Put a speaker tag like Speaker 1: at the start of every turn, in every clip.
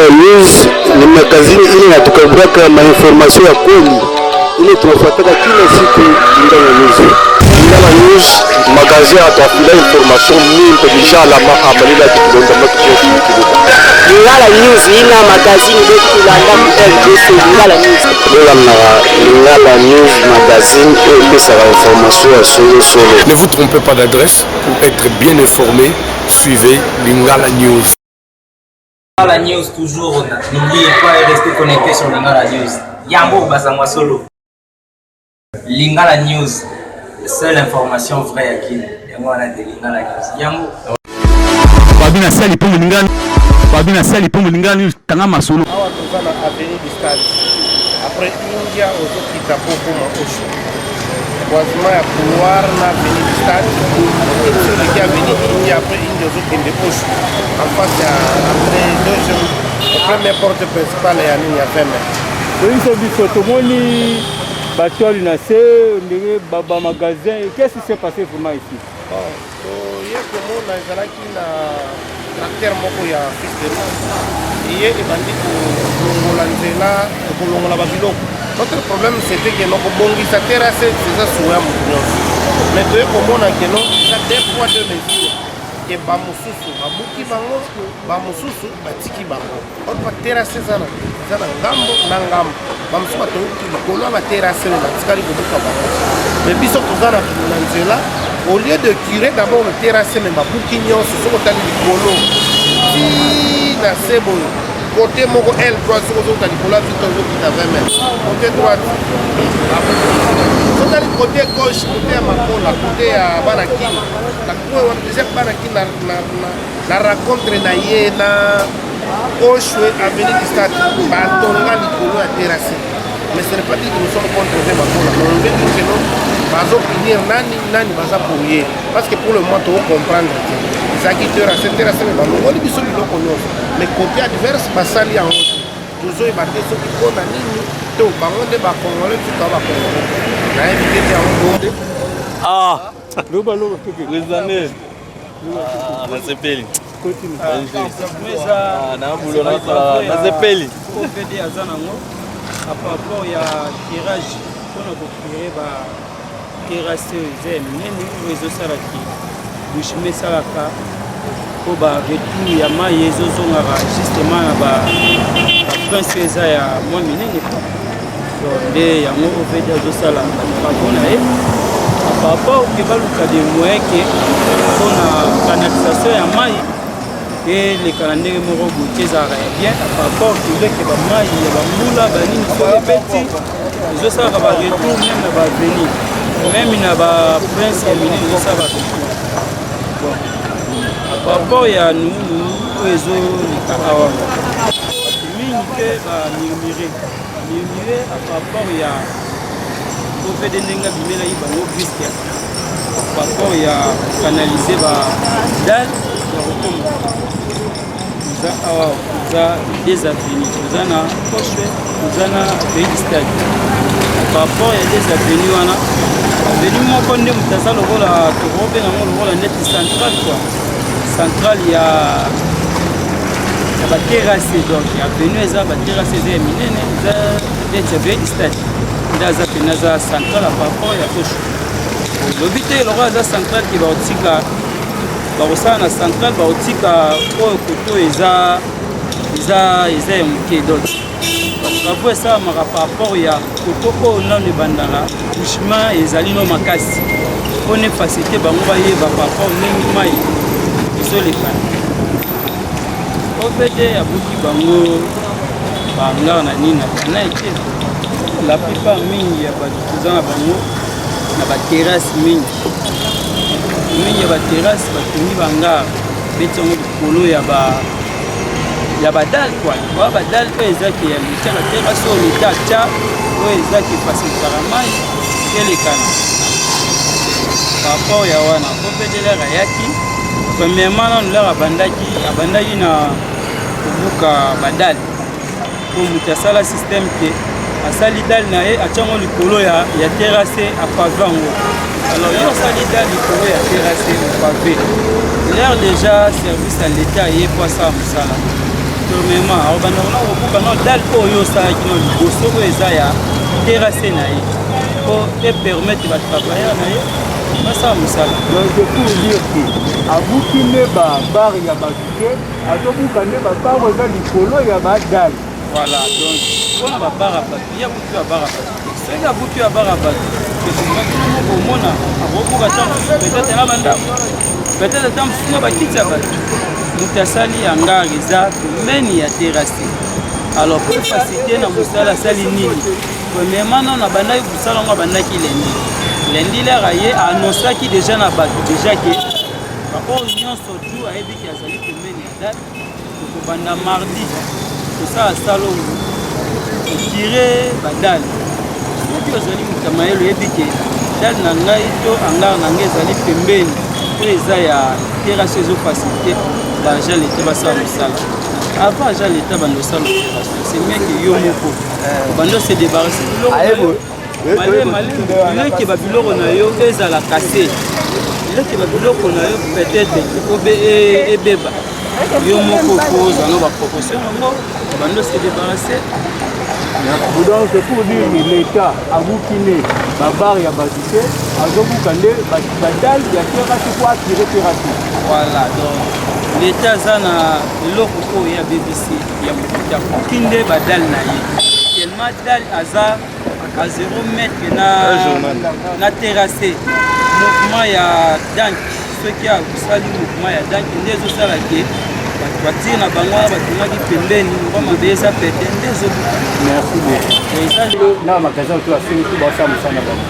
Speaker 1: Lingala News ni magazini ile inatukaburaka mainformation ya kweli ile tunafuataka kila siku. Lingala News.
Speaker 2: Lingala News magazine atwafila information mimpe bijalama amalila kitulonda matukiyokikiluka.
Speaker 3: Lingala News ina magazine betulanda ku RDC Lingala News.
Speaker 1: Bolandaka Lingala News magazine oyo epesaka information ya solosolo.
Speaker 4: Ne vous trompez pas d'adresse pour être bien informé, suivez Lingala News.
Speaker 5: Lingala News toujours, n'oubliez pas de rester connecté sur Lingala News. Yango Bazangwa Solo. Lingala News, seule information vraie à Kin. Yango wana de Lingala News. Yango.
Speaker 6: Babi na sali mpo Lingala, babi na sali mpo Lingala News tanga masolo.
Speaker 7: Awa toza na avenue du Stade, après India, ozokita po okoma Osho, croisement ya couloir na avenue du Stade. Okiti, oleki avenue India, après India ozokende Osho, en face ya après deuxième, première porte principale ya nini, ya 20 mètres.
Speaker 8: Oyebisa biso, tomoni batwali na se ndenge bamagasin, qu'est-ce qui s'est passé vraiment ici?
Speaker 7: Bon, toye komona ezalaki na tracteur moko ya fils de route, eye ebandi kolongola nzela, kolongola babiloko. Notre problème, c'était que no kobongisa terrasse eza suwa ya motu nyonso, mais toye komona que no eza deux poids deux mesures, que bamosusu babuki bango, bamosusu batiki bango. Or baterrasse eza na ngambo na ngambo, bamosusu batongi likolo ya baterrasse oyo batikali kobuka bango, mais biso toza na nzela. Au lieu de curer d'abord le terrasse, mais babuki nyonso. Soki otali likolo ti na se boye, côté moko, aile droite, soki ozokita likolo ya vite, ozokita 20 mètres, côté droite babuki. Soki otali côté gauche, côté ya Makola, côté ya bana Kini, na coin wana déjà bana Kini na rencontre na ye na Oshwe, avenue du Stade, batonga likolo ya terrasse. Mais ce n'est pas dit que nous sommes contre Ve Makola, mais on veut dire que non, bazopunir nani nani baza pour ye, parce que pour le moment tokocomprendre te. Ezalaki terrasse, terrasse, mais balongoli biso biloko nyonso, mais côté adverse basali yango te. Tozoyeba te soki mpona nini to bango nde bacongolais, biso toa bacongolais, nayebi te te yango.
Speaker 9: Ah.
Speaker 8: Loba, loba toke.
Speaker 9: Président Nel. Ah, nasepeli. Ah, na bulo nasala, nasepeli.
Speaker 10: OVD aza nango par rapport ya curage mpona kocurer baterrasse oyo eza ya minene, oyo ezosalaki bouchement, esalaka mpo baretour ya mai ezozongaka justement na baprince oyo eza ya mwa minene. Donc nde yango OVD azosala batravaux na ye par rapport que baluka de moyen que mpona canalisation ya mai eleka na ndenge moko boye te, ezalaka ya bien par rapport keleke bamai ya bambula banini soki ebeti, ezosalaka baretour même na baavenue, même na baprince ya minene ezosala baretour. Bon, par rapport ya nunu oyo ezoleka awa, bato mingi mpe bamurmure, bamurmure par rapport ya OVD ndenge abimelaki bango brusque par rapport ya canaliser badalles ya kotonga. Toza awa, toza deux avenues, toza na Poche, toza na pays du Stade. Par rapport ya deux avenues wana, avenue moko nde moto aza lokola, tokobenga yango lokola neti centrale quoi, centrale ya baterrasse. Donc avenue eza baterrasse eza ya minene, eza neti avenue du Stade nde aza pene, aza centrale par rapport ya Poche. Lobi te lokola aza centrale que bakotika, bakosala na centrale, bakotika oyo koto eza ya moke. Donc batravaux esalamaka par rapport ya koto oyo nano ebandaka, bouchement ezali no makasi mpona facilité bango bayeba par rapport ndenge mai ezolekana. OVD abuki bango bangaka na nini na ete la plupart mingi ya bato toza na bango na baterrasse, mingi mingi ya baterrasse batongi bangare, beti yango likolo ya badalles quoi. Oya badalles oyo ezaki ya leta na terrasse oyo leta atya, oyo ezaki efacilitaka mai elekana. Par rapport ya wana, OVD lere ayaki premièrement, nanu lere abandaki na kobuka badalles, po moto asala système que asali dalle na ye, atiango likolo ya terrasse, apavé yango. Alors yo osali dalle likolo ya terrasse, opavé, l'air déjà service ya leta ye po asala mosala. Premièrement, akobanda kona kobuka no dalle oyo osalaki no liboso oyo eza ya terrasse na ye mpo epermettre batravailleur na ye basala mosala.
Speaker 8: Donc c'est pour dire que abuki nde babare ya bato te, azobuka nde babare eza likolo ya badale.
Speaker 10: Voilà, donc mpona babare ya bato, ye abuki babare ya bato te. Soki abuki babare ya bato, ekomaki moko komona akobuka ata mosusu peut-être na bandako, peut-être ata mosusu na bakiti ya bato. Moto asali hangar eza pembeni ya terrasse. Alors pour faciliter na mosala asali nini? Premièrement nano abandaki kosala yango abandaki lundi. Lundi lere aye annonçaki déjà na bato déjà ke baoyo nyonso tout ayebi ke azali pembeni ya date tokobanda mardi kosala salongo kotire badale. Soki ozali moto ya mayele oyebi ke dale na ngai to hangar na ngai ezali pembeni oyo eza ya terrasse ezofacilite baagent leta basala mosala. Avant agent leta banda osala opération, c'est mieux que yo moko obanda ose débarrasse biloko na yo male male, leke babiloko na yo ezala kase, leke babiloko na yo peut-être ebeba yo moko po ozwa no baproportion yango obanda ose débarrasse.
Speaker 8: Donc c'est pour dire que l'État abuki nde babare ya bato te, azobuka nde badale ya terrasse po atire terrasse.
Speaker 10: Voilà, donc l'État aza na eloko oyo ya BBC ya mokuta, abuki nde badale na ye tellement dale aza à 0 mètre na terrasse. Mouvement ya dank, soki asali mouvement ya dank nde ezosala ke bato batire na bango wana batongaki pembeni mwa mabe eza pete nde ezobuka.
Speaker 8: Merci beaucoup. Na magasin to asili to basala mosala na bango.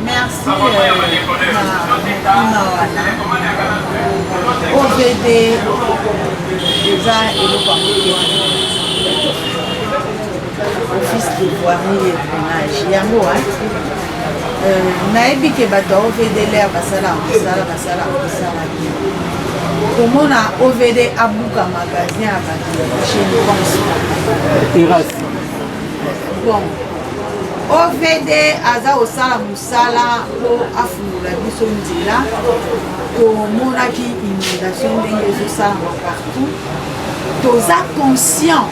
Speaker 11: Merci na wana OVD eza eloko ya moke, office de voirie et drainage yango. Nayebi ke bato ya OVD lere basalaka mosala, basalaka mosala bien. Komona OVD abuka magasin ya bato, je ne pense pas.
Speaker 8: Terrasse.
Speaker 11: Bon, OVD aza kosala mosala mpo afungola biso nzela. Tomonaki inondation ndenge ezosalama partout. Toza conscient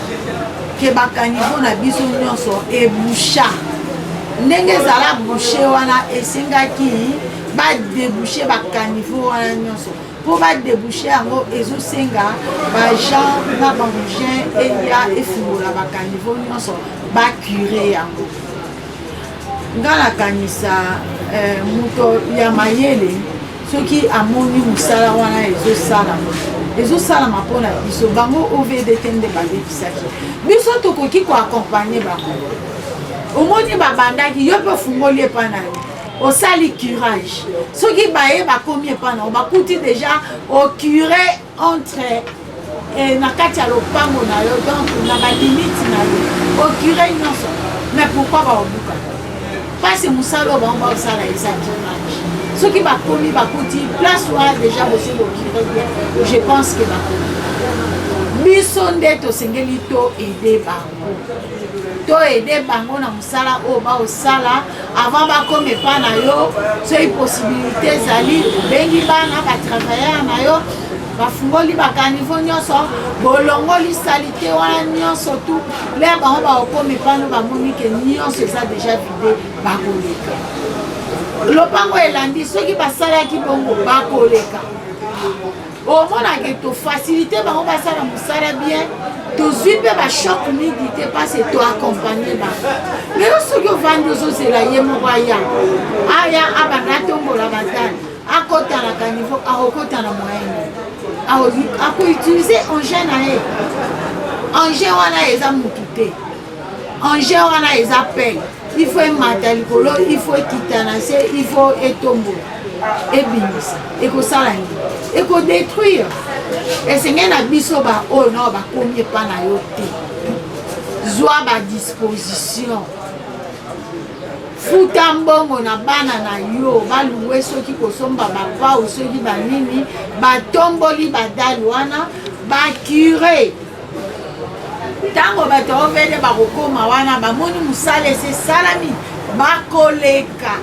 Speaker 11: ke bacaniveau na biso nyonso eboucha. Ndenge ezala bouche wana, esengaki badébouche bacaniveau wana nyonso. Mpo badébouche yango, ezosenga baagent na baengin eya efungola bacaniveau nyonso, bacure yango. Nga nakanisa moto ya mayele soki amoni mosala wana ezosalama, ezosalama mpona biso. Bango OVD te nde babebisaki biso, tokoki koaccompagne bango. Omoni babandaki, yo mpe ofungoli epa na yo, osali curage. Soki baye bakomi epa na yo, bakuti déjà ocure entre na kati ya lopango na yo, donc na balimite na yo ocure nyonso. Mais pourquoi baobuka? Mpasi mosala oyo bango baosala eza curage. Soki bakomi, bakuti place wana déjà bosi bocure bien, je pense que bakomi. Biso nde tosengeli to aide bango, to aide bango na mosala oyo baosala avant bakoma epa na yo. Soki possibilité ezali, obengi bana batravailleur na yo, bafungoli bacaniveau nyonso, bolongoli saleté wana nyonso tu. Lere bango bakokoma epano, bamoni ke nyonso eza déjà vide, bakoleka lopango elandi. Soki basalaki bongo, bakoleka. Omonake tofacilité bango basala mosala bien, tozwi mpe bachoc mingi te parce toaccompagne bango. Lelo soki ovandi ozozela ye moko aya, aya abanda atombola batali, akota na caniveau, akokota na moyen nini? Akoutilize engin na ye. Engin wana eza mutu te, engin wana eza pelle. Il faut emata likolo, il faut ekita na se, il faut etombola, ebimisa. Ekosala nini? Ekodétruire. Esengeli na biso baoyo nao bakomi epa na yo te, zwa badisposition, futa mbongo na bana na yo baluwe, soki kosomba bapau, soki banini, batomboli badale wana, bacure. Ntango bato ya OVD bakokoma wana, bamoni mosala esi esalami, bakoleka.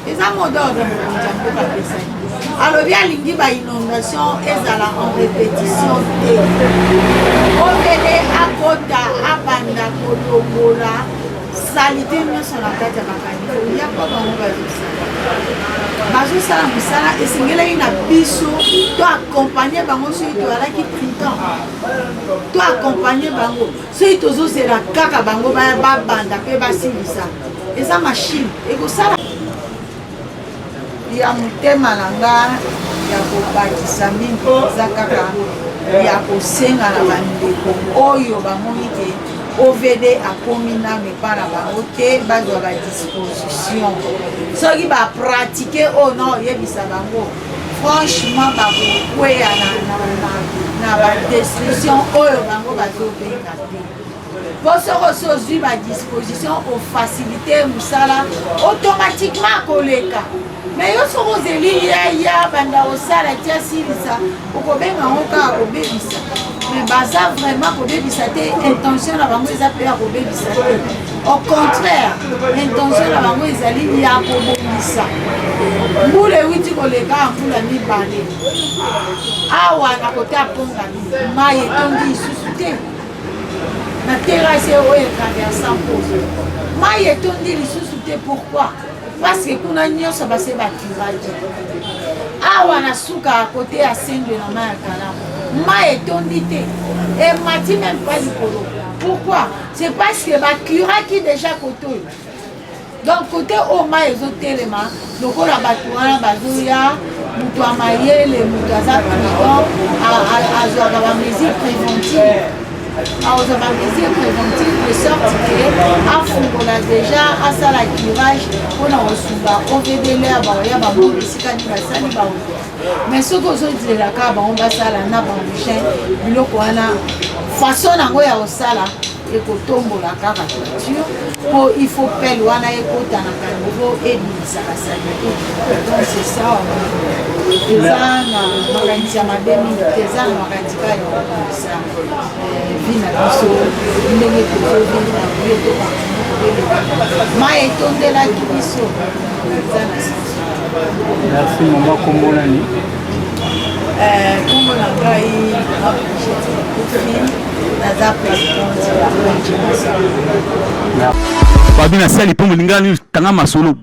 Speaker 11: Eza mot d'ordre mokonzi ya mboka apesaki. Alobi alingi ba inondation ezala en repetition te. OVD akota abanda kolongola salite nyonso na kati ya bakaniko ya mpo bango bazosala bazosala mosala esengelaki na biso to akompagne bango soki toyalaki prudent to akompagne bango soki tozozela kaka bango baya babanda mpe basilisa eza machine ekosala ya motema na nga ya kobakisa mingi eza kaka ya kosenga na bandeko oyo bamoni ke OVD akomi nano epa na bango te bazwa badisposition soki bapratike oyo na oyebisa bango franchement bakokweya na, na, na, na badestruction oyo bango bazobenga te mpo soki osi ozwi badisposition ofacilite mosala automatiquement akoleka me yo soki ozeli yaya banda kosala ti asilisa okobenga yango kaka kobebisa me baza vraiment kobebisa te intention na bango eza mpe ya kobebisa te au contraire intention na bango ezali ya kobongisa mbula ewuti koleka ya mbula mibale awa na kote apongami mai etondi lisusu te na terrasse oyo etraversa mposo mai etondi lisusu te pourquoi parce que kuna nyonso base batiraki awa na suka kote ya sendwe na mai ya kalamu mai etondi te emati meme pas likolo pourquoi c'est parce que bacuraki déjà kote oyo donc kote oyo mai ezotelema lokola bato wana bazoya moto ya mayele moto aza prudent azwaka bamesure préventive akozwa bamesure préventive de sorte ke afungola déjà asala curage mpona kosunga ovd lere baoya bamoni esika nini basali baozwa mais soki ozozela kaka bango basala na baengin biloko wana façon yango ya kosala ekotombola kaka toiture mpo il faut pele wana ekota na caniveau ebimisaka salite donc c'est ça eza na makanisi ya mabe mingi te eza na makanisi kaka ya kobongisa eh, vie na biso ndenge tozovivre na boye tokontinue mai etondelaki biso eza na sens.
Speaker 10: Merci mama, kombo nani?
Speaker 11: Eh, kombo na ngai mama Brigitte Kofi, naza présidente ya ONG Masolo.
Speaker 6: Babi na sali mpo molingani tanga masolo.